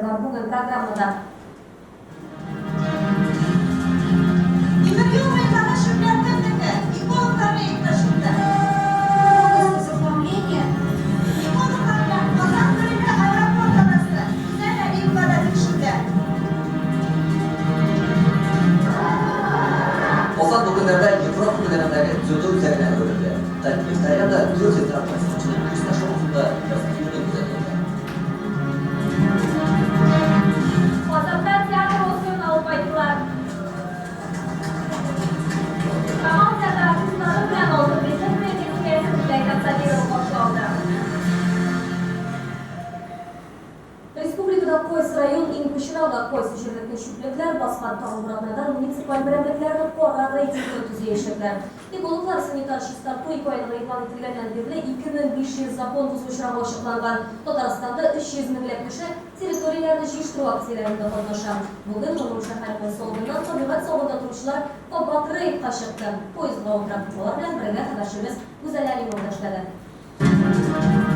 бар бүген программада. Тимер юл буендагы чүпләр кемнеке? Экологлар рейдка чыкты. Полностью с оформлением. Экологлар белән Казан Кремле аэропорт анасы Гүзәл Әлиева да тикшерде. Казан бу көннәрдә Европа күләмендәге дзюдо үзәгенә әверелде. Татнефть Арена 400 яраткан спортчының көч сынашу ахырында рәсми күзәтелде. Казанда театр осуын алып кайттылар. Камал театры артистлары белән Алтын битлек премиясе иясе Гүзәл Сабирова каршы алды. Республикада кайсы район иң пычрак, кайсы җирлекне чүплекләр баскан, тагын бер атнадан муниципаль берәмлекләрне кара рейтингы төзиячәкләр. Экологлар санитар чистарту ике айлыгы игълан ителгәннән бирле 2500 закон бозу очрагы ачыкланган. Татарстанда 300 меңләп кеше территорияләрне җыештыру акцияләрендә катнаша. Бүген Гомум шәһәр поселогыннан табигать сагында торучылар кабат рейдка чыкты. Поездга утырып, алар белән бергә хәбәрчебез Гүзәл Әлимова да эшләде.